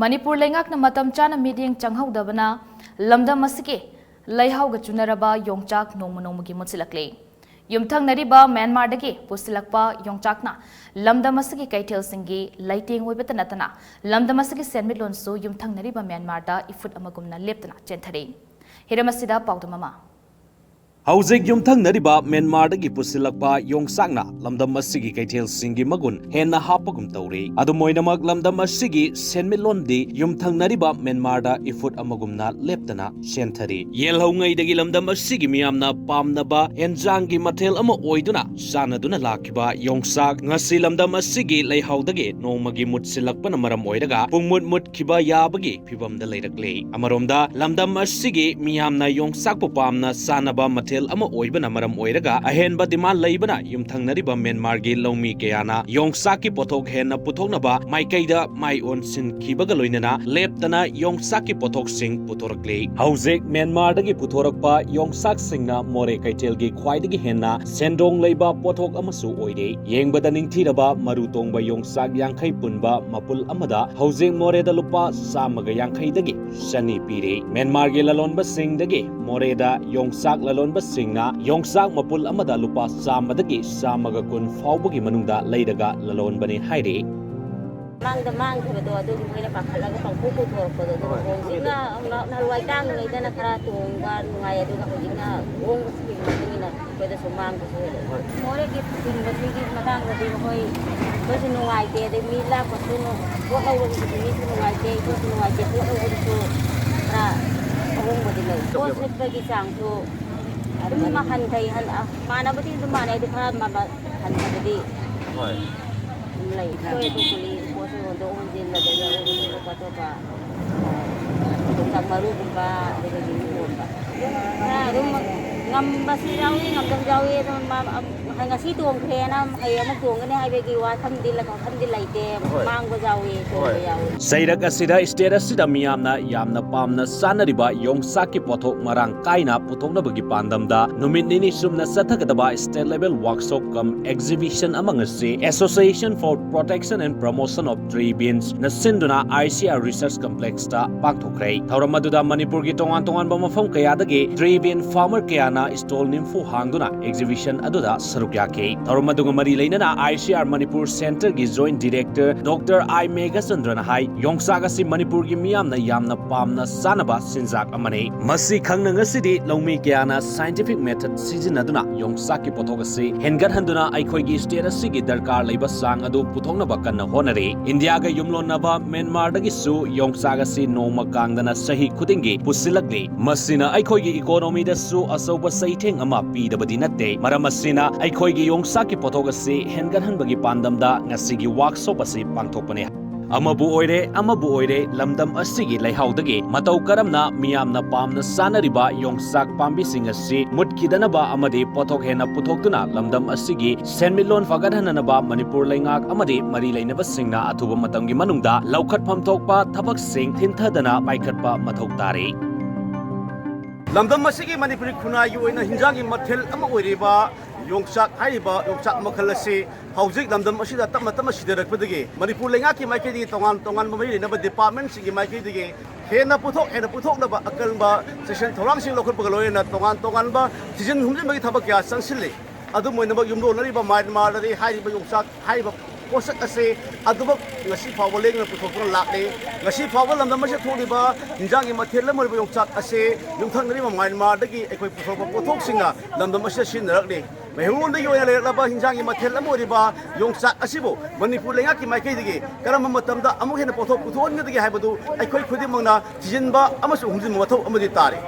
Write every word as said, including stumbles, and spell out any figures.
ꯃꯅꯤꯄꯨꯔ ꯂꯩꯉꯥꯛꯅ ꯃꯇꯝ ꯆꯥꯅ ꯃꯤꯠꯌꯦꯡ ꯆꯪꯍꯧꯗꯕꯅ ꯂꯝꯗꯝ ꯑꯁꯤꯒꯤ ꯂꯩꯍꯥꯎꯒ ꯆꯨꯅꯔꯕ ꯌꯣꯡꯆꯥꯛ ꯅꯣꯡꯃ ꯅꯣꯡꯃꯒꯤ ꯃꯨꯠꯁꯤꯜꯂꯛꯂꯤ꯫ ꯌꯨꯝꯊꯪꯅꯔꯤꯕ ꯃ꯭ꯌꯥꯟꯃꯥꯔꯗꯒꯤ ꯄꯨꯁꯤꯜꯂꯛꯄ ꯌꯣꯡꯆꯥꯛꯅ ꯂꯝꯗꯝ ꯑꯁꯤꯒꯤ ꯀꯩꯊꯦꯜꯁꯤꯡꯒꯤ ꯂꯩꯇꯦꯡ ꯑꯣꯏꯕꯇ ꯅꯠꯇꯅ ꯂꯝꯗꯝ ꯑꯁꯤꯒꯤ ꯁꯦꯟꯃꯤꯠꯂꯣꯟꯁꯨ ꯌꯨꯝꯊꯪꯅꯔꯤꯕ ꯃ꯭ꯌꯥꯟꯃꯥꯔꯗ ꯏꯐꯨꯠ ꯑꯃꯒꯨꯝꯅ ꯂꯦꯞꯇꯅ ꯆꯦꯟꯊꯔꯤ꯫ ꯍꯤꯔꯝ ꯑꯁꯤꯗ ꯄꯥꯎꯗꯝ ꯑꯃ꯫ ꯍꯧꯖꯤꯛ ꯌꯨꯝꯊꯪꯅꯔꯤꯕ ꯃ꯭ꯌꯥꯟꯃꯥꯔꯗꯒꯤ ꯄꯨꯁꯤꯜꯂꯛꯄ ꯌꯣꯡꯆꯥꯛꯅ ꯂꯝꯗꯝ ꯑꯁꯤꯒꯤ ꯀꯩꯊꯦꯜꯁꯤꯡꯒꯤ ꯃꯒꯨꯟ ꯍꯦꯟꯅ ꯍꯥꯞꯄꯒꯨꯝ ꯇꯧꯔꯤ꯫ ꯑꯗꯨꯝ ꯑꯣꯏꯅꯃꯛ, ꯂꯝꯗꯝ ꯑꯁꯤꯒꯤ ꯁꯦꯟꯃꯤꯠꯂꯣꯟꯗꯤ ꯌꯨꯝꯊꯪꯅꯔꯤꯕ ꯃ꯭ꯌꯥꯟꯃꯥꯔꯗ ꯏꯐꯨꯠ ꯑꯃꯒꯨꯝꯅ ꯂꯦꯞꯇꯅ ꯆꯦꯟꯊꯔꯤ꯫ ꯌꯦꯜꯍꯧꯉꯩꯗꯒꯤ ꯂꯝꯗꯝ ꯑꯁꯤꯒꯤ ꯃꯤꯌꯥꯝꯅ ꯄꯥꯝꯅꯕ ꯍꯦꯟꯖꯥꯡꯒꯤ ꯃꯊꯦꯜ ꯑꯃ ꯑꯣꯏꯗꯨꯅ ꯆꯥꯟꯅꯗꯨꯅ ꯂꯥꯛꯈꯤꯕ ꯌꯣꯡꯆꯥꯛ ꯉꯁꯤ ꯂꯝꯗꯝ ꯑꯁꯤꯒꯤ ꯂꯩꯍꯥꯎꯗꯒꯤ ꯅꯣꯡꯃꯒꯤ ꯃꯨꯠꯁꯤꯜꯂꯛꯄꯅ ꯃꯔꯝ ꯑꯣꯏꯔꯒ ꯄꯨꯡꯃꯨꯠ ꯃꯨꯠꯈꯤꯕ ꯌꯥꯕꯒꯤ ꯐꯤꯕꯝꯗ ꯂꯩꯔꯛꯂꯦ꯫ ꯑꯃꯔꯣꯝꯗ, ꯂꯝꯗꯝ ꯑꯁꯤꯒꯤ ꯃꯤꯌꯥꯝꯅ ꯌꯣꯡꯆꯥꯛꯄꯨ ꯄꯥꯝꯅ ꯆꯥꯅꯕ ꯃꯊꯦꯜ ꯑꯃ ꯑꯣꯏꯕꯅ ꯃꯔꯝ ꯑꯣꯏꯔꯒ, ꯑꯍꯦꯟꯕ demand ꯂꯩꯕꯅ ꯌꯨꯝꯊꯪꯅꯔꯤꯕ ꯃ꯭ꯌꯥꯟꯃꯥꯔꯒꯤ ꯂꯧꯃꯤ ꯀꯌꯥꯅ ꯌꯣꯡꯆꯥꯛꯀꯤ ꯄꯣꯠꯊꯣꯛ ꯍꯦꯟꯅ ꯄꯨꯊꯣꯛꯅꯕ ꯃꯥꯏꯀꯩꯗ ꯃꯥꯏ ꯑꯣꯟꯁꯤꯟꯈꯤꯕꯒ ꯂꯣꯏꯅꯅ ꯂꯦꯞꯇꯅ ꯌꯣꯡꯆꯥꯛꯀꯤ ꯄꯣꯠꯊꯣꯛꯁꯤꯡ ꯄꯨꯊꯣꯔꯛꯂꯤ꯫ ꯍꯧꯖꯤꯛ ꯃ꯭ꯌꯥꯟꯃꯥꯔꯗꯒꯤ ꯄꯨꯊꯣꯔꯛꯄ ꯌꯣꯡꯆꯥꯛꯁꯤꯡꯅ ꯃꯣꯔꯦ ꯀꯩꯊꯦꯜꯒꯤ ꯈ꯭ꯋꯥꯏꯗꯒꯤ ꯍꯦꯟꯅ ꯁꯦꯟꯗꯣꯡ ꯂꯩꯕ ꯄꯣꯠꯊꯣꯛ ꯑꯃꯁꯨ ꯑꯣꯏꯔꯦ꯫ ꯌꯦꯡꯕꯗ ꯅꯤꯡꯊꯤꯔꯕ ꯃꯔꯨ ꯇꯣꯡꯕ ꯌꯣꯡꯆꯥꯛ ꯌꯥꯡꯈꯩ ꯄꯨꯟꯕ ꯃꯄꯨꯜ ꯑꯃꯗ ꯍꯧꯖꯤꯛ ꯃꯣꯔꯦꯗ ꯂꯨꯄꯥ ꯆꯥꯝꯃꯒ ꯌꯥꯡꯈꯩꯗꯒꯤ ꯆꯅꯤ ꯄꯤꯔꯤ꯫ ꯃ꯭ꯌꯥꯟꯃꯥꯔꯒꯤ ꯂꯂꯣꯟꯕꯁꯤꯡꯗꯒꯤ ꯃꯣꯔꯦꯗ ꯌꯣꯡꯆꯥꯛ ꯂꯂꯣꯟꯕꯁꯤꯡꯅ ꯌꯣꯡꯆꯥꯛ ꯃꯄꯨꯜ ꯑꯃꯗ ꯂꯨꯄꯥ ꯆꯥꯝꯃꯗꯒꯤ ꯆꯥꯝꯃꯒ ꯀꯨꯟ ꯐꯥꯎꯕꯒꯤ ꯃꯅꯨꯡꯗ ꯂꯩꯔꯒ ꯂꯂꯣꯟꯕꯅꯤ ꯍꯥꯏꯔꯤ꯫ ꯃꯥꯡꯗ ꯃꯥꯡꯈꯤꯕꯗꯣ ꯑꯗꯨꯒꯤ ꯃꯣꯏꯅ ꯄꯥꯈꯠꯂꯒ ꯄꯪꯄꯨ ꯄꯨꯊꯣꯔꯛꯄꯗꯣ, ꯑꯗꯨꯒ ꯍꯣꯏ꯫ ꯍꯧꯖꯤꯛꯅ ꯑꯃꯨꯛ ꯅꯍꯥꯟꯋꯥꯏ ꯇꯥꯡꯉꯤꯉꯩꯗꯅ ꯈꯔ ꯇꯣꯡꯕ ꯅꯨꯡꯉꯥꯏ, ꯑꯗꯨꯒ ꯍꯧꯖꯤꯛꯅ ꯍꯣꯡꯕꯁꯤꯒꯤ ꯃꯇꯨꯡ ꯏꯟꯅ ꯑꯩꯈꯣꯏꯗꯁꯨ ꯃꯥꯡꯕꯁꯨ ꯍꯦꯜꯂꯦ꯫ ꯍꯣꯏ꯫ ꯃꯣꯔꯦꯒꯤ ꯊꯤꯡꯕꯁꯤꯒꯤ ꯃꯇꯥꯡꯗꯗꯤ ꯃꯈꯣꯏ, ꯑꯩꯈꯣꯏꯁꯨ ꯅꯨꯡꯉꯥꯏꯇꯦ, ꯑꯗꯩ ꯃꯤ ꯂꯥꯛꯄꯁꯨ ꯅꯨ-, ꯄꯣꯠ ꯂꯧꯕꯒꯤꯁꯨ ꯃꯤꯁꯨ ꯅꯨꯡꯉꯥꯏꯇꯦ, ꯑꯩꯈꯣꯏꯁꯨ ꯅꯨꯡꯉꯥꯏꯇꯦ, ꯄꯣꯠ ꯂꯧꯕꯗꯁꯨ ꯈꯔ ꯑꯍꯣꯡꯕꯗꯤ ꯂꯩ꯫ ꯄꯣꯠ ꯁꯤꯠꯄꯒꯤ ꯆꯥꯡꯁꯨ ꯑꯗꯨꯝ ꯍꯟꯊꯩ, ꯍꯟ-, ꯑ, ꯃꯥꯟꯅꯕꯗꯤ ꯑꯗꯨꯝ ꯃꯥꯟꯅꯩ, ꯑꯗꯨ ꯈꯔ ꯃꯃꯜ ꯍꯟꯊꯕꯗꯤ ꯍꯣꯏ꯫ ꯑꯗꯨꯝ ꯂꯩ꯫ ꯑꯩꯈꯣꯏ ꯑꯗꯨ ꯀꯨꯂꯤ ꯄꯣꯠꯁꯨ ꯍꯣꯟꯗꯣꯛ ꯍꯣꯟꯖꯤꯟ, ꯑꯗꯒꯤ ꯑꯇꯣꯞ ꯑꯇꯣꯞꯄ ꯌꯣꯡꯆꯥꯛ ꯃꯔꯨꯒꯨꯝꯕ, ꯑꯗꯨꯗꯒꯤ ꯌꯣꯟꯕ꯫ ꯈꯔ ꯑꯗꯨꯝ ꯉꯝꯕꯁꯨ ꯌꯥꯎꯏ, ꯉꯝꯗꯕꯁꯨ ꯌꯥꯎꯏ꯫ ꯑꯗꯨꯝ ꯃꯥ-, ꯑꯝ-, ꯉꯁꯤ ꯇꯣꯡꯈ꯭ꯔꯦꯅ ꯍꯌꯦꯡ ꯑꯃꯨꯛ ꯇꯣꯡꯒꯅꯤ ꯍꯥꯏꯕꯒꯤ ꯋꯥꯈꯜꯗꯤ ꯂꯩ-, ꯋꯥꯈꯜꯗꯤ ꯂꯩꯇꯦ꯫ ꯍꯣꯏ꯫ ꯃꯥꯡꯕ ꯌꯥꯎꯏ, ꯇꯣꯡꯕ ꯍꯣꯏ꯫ ꯌꯥꯎꯏ꯫ ꯆꯩꯔꯛ ꯑꯁꯤꯗ state ꯑꯁꯤꯗ ꯃꯤꯌꯥꯝꯅ ꯌꯥꯝꯅ ꯄꯥꯝꯅ ꯆꯥꯅꯔꯤꯕ ꯌꯣꯡꯆꯥꯛꯀꯤ ꯄꯣꯠꯊꯣꯛ ꯃꯔꯥꯡ ꯀꯥꯏꯅ ꯄꯨꯊꯣꯛꯅꯕꯒꯤ ꯄꯥꯟꯗꯝꯗ ꯅꯨꯃꯤꯠ ꯅꯤꯅꯤ ꯆꯨꯝꯅ ꯆꯠꯊꯒꯗꯕ state level workshop cum exhibition ꯑꯃ ꯉꯁꯤ Association for Protection and Promotion of Tree Beans ꯅ ꯁꯤꯟꯗꯨꯅ I C R Research Complex ꯇ ꯄꯥꯡꯊꯣꯛꯈ꯭ꯔꯦ꯫ ꯊꯧꯔꯝ ꯑꯗꯨꯗ ꯃꯅꯤꯄꯨꯔꯒꯤ ꯇꯣꯉꯥꯟ ꯇꯣꯉꯥꯟꯕ ꯃꯐꯝ ꯀꯌꯥꯗꯒꯤ tree bean farmer ꯀꯌꯥꯅ stall ꯅꯤꯐꯨ ꯍꯥꯡꯗꯨꯅ exhibition ꯑꯗꯨꯗ ꯁꯔꯨꯛ ꯌꯥꯈꯤ꯫ ꯊꯧꯔꯝ ꯑꯗꯨꯒ ꯃꯔꯤ ꯂꯩꯅꯅ I C R Manipur Centre ꯒꯤ Joint Director Doctor I ꯃꯦꯘꯆꯟꯗ꯭ꯔꯅ ꯍꯥꯏ, ꯌꯣꯡꯆꯥꯛ ꯑꯁꯤ ꯃꯅꯤꯄꯨꯔꯒꯤ ꯃꯤꯌꯥꯝꯅ ꯌꯥꯝꯅ ꯄꯥꯝꯅ ꯆꯥꯅꯕ ꯆꯤꯟꯖꯥꯛ ꯑꯃꯅꯤ꯫ ꯃꯁꯤ ꯈꯪꯅ ꯉꯁꯤꯗꯤ ꯂꯧꯃꯤ ꯀꯌꯥꯅ scientific method ꯁꯤꯖꯤꯟꯅꯗꯨꯅ ꯌꯣꯡꯆꯥꯛꯀꯤ ꯄꯣꯠꯊꯣꯛ ꯑꯁꯤ ꯍꯦꯟꯒꯠꯍꯟꯗꯨꯅ ꯑꯩꯈꯣꯏꯒꯤ state ꯑꯁꯤꯒꯤ ꯗꯔꯀꯥꯔ ꯂꯩꯕ ꯆꯥꯡ ꯑꯗꯨ ꯄꯨꯊꯣꯛꯅꯕ ꯀꯟꯅ ꯍꯣꯠꯅꯔꯤ꯫ ꯏꯟꯗꯤꯌꯥꯒ ꯌꯨꯝꯂꯣꯟꯅꯕ ꯃ꯭ꯌꯥꯟꯃꯥꯔꯗꯒꯤꯁꯨ ꯌꯣꯡꯆꯥꯛ ꯑꯁꯤ ꯅꯣꯡꯃ ꯀꯥꯡꯗꯅ ꯆꯍꯤ ꯈꯨꯗꯤꯡꯒꯤ ꯄꯨꯁꯤꯜꯂꯛꯂꯤ꯫ ꯃꯁꯤꯅ ꯑꯩꯈꯣꯏꯒꯤ economy ꯗꯁꯨ ꯑꯆꯧꯕ ꯆꯩꯊꯦꯡ ꯑꯃ ꯄꯤꯗꯕꯗꯤ ꯅꯠꯇꯦ꯫ ꯃꯔꯝ ꯑꯁꯤꯅ ꯑꯩꯈꯣꯏꯒꯤ ꯌꯣꯡꯆꯥꯛꯀꯤ ꯄꯣꯠꯊꯣꯛ ꯑꯁꯤ ꯍꯦꯟꯒꯠꯍꯟꯕꯒꯤ ꯄꯥꯟꯗꯝꯗ ꯉꯁꯤꯒꯤ workshop ꯑꯁꯤ ꯄꯥꯡꯊꯣꯛꯄꯅꯤ꯫ ꯑꯃꯕꯨ ꯑꯣꯏꯔꯦ, ꯑꯃꯕꯨ ꯑꯣꯏꯔꯦ, ꯂꯝꯗꯝ ꯑꯁꯤꯒꯤ ꯂꯩꯍꯥꯎꯗꯒꯤ ꯃꯇꯧ ꯀꯔꯝꯅ ꯃꯤꯌꯥꯝꯅ ꯄꯥꯝꯅ ꯆꯥꯅꯔꯤꯕ ꯌꯣꯡꯆꯥꯛ ꯄꯥꯝꯕꯤꯁꯤꯡ ꯑꯁꯤ ꯃꯨꯠꯈꯤꯗꯅꯕ ꯑꯃꯗꯤ ꯄꯣꯠꯊꯣꯛ ꯍꯦꯟꯅ ꯄꯨꯊꯣꯛꯇꯨꯅ ꯂꯝꯗꯝ ꯑꯁꯤꯒꯤ ꯁꯦꯟꯃꯤꯠꯂꯣꯟ ꯐꯒꯠꯍꯟꯅꯅꯕ ꯃꯅꯤꯄꯨꯔ ꯂꯩꯉꯥꯛ ꯑꯃꯗꯤ ꯃꯔꯤ ꯂꯩꯅꯕꯁꯤꯡꯅ ꯑꯊꯨꯕ ꯃꯇꯝꯒꯤ ꯃꯅꯨꯡꯗ ꯂꯧꯈꯠꯐꯝ ꯊꯣꯛꯄ ꯊꯕꯛꯁꯤꯡ ꯊꯤꯟꯊꯗꯅ ꯄꯥꯏꯈꯠꯄ ꯃꯊꯧ ꯇꯥꯔꯤ꯫ ꯂꯝꯗꯝ ꯑꯁꯤꯒꯤ ꯃꯅꯤꯄꯨꯔꯤ ꯈꯨꯟꯅꯥꯏꯒꯤ ꯑꯣꯏꯅ ꯍꯤꯟꯖꯥꯡꯒꯤ ꯃꯊꯦꯜ ꯑꯃ ꯑꯣꯏꯔꯤꯕ ꯌꯣꯡꯆꯥꯛ ꯍꯥꯏꯔꯤꯕ ꯌꯣꯡꯆꯥꯛ ꯃꯈꯜ ꯑꯁꯤ ꯍꯧꯖꯤꯛ ꯂꯝꯗꯝ ꯑꯁꯤꯗ ꯇꯞꯅ ꯇꯞꯅ ꯁꯤꯊꯔꯛꯄꯗꯒꯤ ꯃꯅꯤꯄꯨꯔ ꯂꯩꯉꯥꯛꯀꯤ ꯃꯥꯏꯀꯩꯗꯒꯤ ꯇꯣꯉꯥꯟ ꯇꯣꯉꯥꯟꯕ ꯃꯔꯤ ꯂꯩꯅꯕ department ꯁꯤꯡꯒꯤ ꯃꯥꯏꯀꯩꯗꯒꯤ ꯍꯦꯟꯅ ꯄꯣꯠꯊꯣꯛ ꯍꯦꯟꯅ ꯄꯨꯊꯣꯛꯅꯕ ꯑꯀꯟꯕ ꯆꯦꯛꯁꯤꯟ ꯊꯧꯔꯥꯡꯁꯤꯡ ꯂꯧꯈꯠꯄꯒ ꯂꯣꯏꯅꯅ ꯇꯣꯉꯥꯟ ꯇꯣꯉꯥꯟꯕ ꯊꯤꯖꯤꯟ ꯍꯨꯝꯖꯤꯟꯕꯒꯤ ꯊꯕꯛ ꯀꯌꯥ ꯆꯪꯁꯤꯜꯂꯤ꯫ ꯑꯗꯨꯝ ꯑꯣꯏꯅꯃꯛ ꯌꯨꯝꯂꯣꯟꯅꯔꯤꯕ ꯃ꯭ꯌꯥꯟꯃꯥꯔꯗꯗꯤ ꯍꯥꯏꯔꯤꯕ ꯌꯣꯡꯆꯥꯛ ꯍꯥꯏꯔꯤꯕ ꯄꯣꯠꯁꯛ ꯑꯁꯤ ꯑꯗꯨꯃꯛ ꯉꯁꯤ ꯐꯥꯎꯕ ꯂꯦꯡꯗꯅ ꯄꯨꯊꯣꯛꯇꯨꯅ ꯂꯥꯛꯂꯤ꯫ ꯉꯁꯤ ꯐꯥꯎꯕ ꯂꯝꯗꯝ ꯑꯁꯤꯗ ꯊꯣꯛꯂꯤꯕ ꯍꯤꯟꯖꯥꯡꯒꯤ ꯃꯊꯦꯜ ꯑꯃ ꯑꯣꯏꯔꯤꯕ ꯌꯣꯡꯆꯥꯛ ꯑꯁꯤ ꯌꯨꯝꯊꯪꯅꯔꯤꯕ ꯃ꯭ꯌꯥꯟꯃꯥꯔꯗꯒꯤ ꯑꯩꯈꯣꯏ ꯄꯨꯊꯣꯔꯛꯄ ꯄꯣꯠꯊꯣꯛꯁꯤꯡꯅ ꯂꯝꯗꯝ ꯑꯁꯤꯗ ꯁꯤꯖꯤꯟꯅꯔꯛꯂꯤ꯫ ꯃꯩꯍꯧꯔꯣꯟꯗꯒꯤ ꯑꯣꯏꯅ ꯂꯩꯔꯛꯂꯕ ꯍꯤꯟꯖꯥꯡꯒꯤ ꯃꯊꯦꯜ ꯑꯃ ꯑꯣꯏꯔꯤꯕ ꯌꯣꯡꯆꯥꯛ ꯑꯁꯤꯕꯨ ꯃꯅꯤꯄꯨꯔ ꯂꯩꯉꯥꯛꯀꯤ ꯃꯥꯏꯀꯩꯗꯒꯤ ꯀꯔꯝꯕ ꯃꯇꯝꯗ ꯑꯃꯨꯛ ꯍꯦꯟꯅ ꯄꯣꯠꯊꯣꯛ ꯄꯨꯊꯣꯛꯍꯟꯒꯗꯒꯦ ꯍꯥꯏꯕꯗꯨ ꯑꯩꯈꯣꯏ ꯈꯨꯗꯤꯡꯃꯛꯅ ꯊꯤꯖꯤꯟꯕ ꯑꯃꯁꯨꯡ ꯍꯨꯝꯖꯤꯟꯕ ꯃꯊꯧ ꯑꯃꯗꯤ ꯇꯥꯔꯤ꯫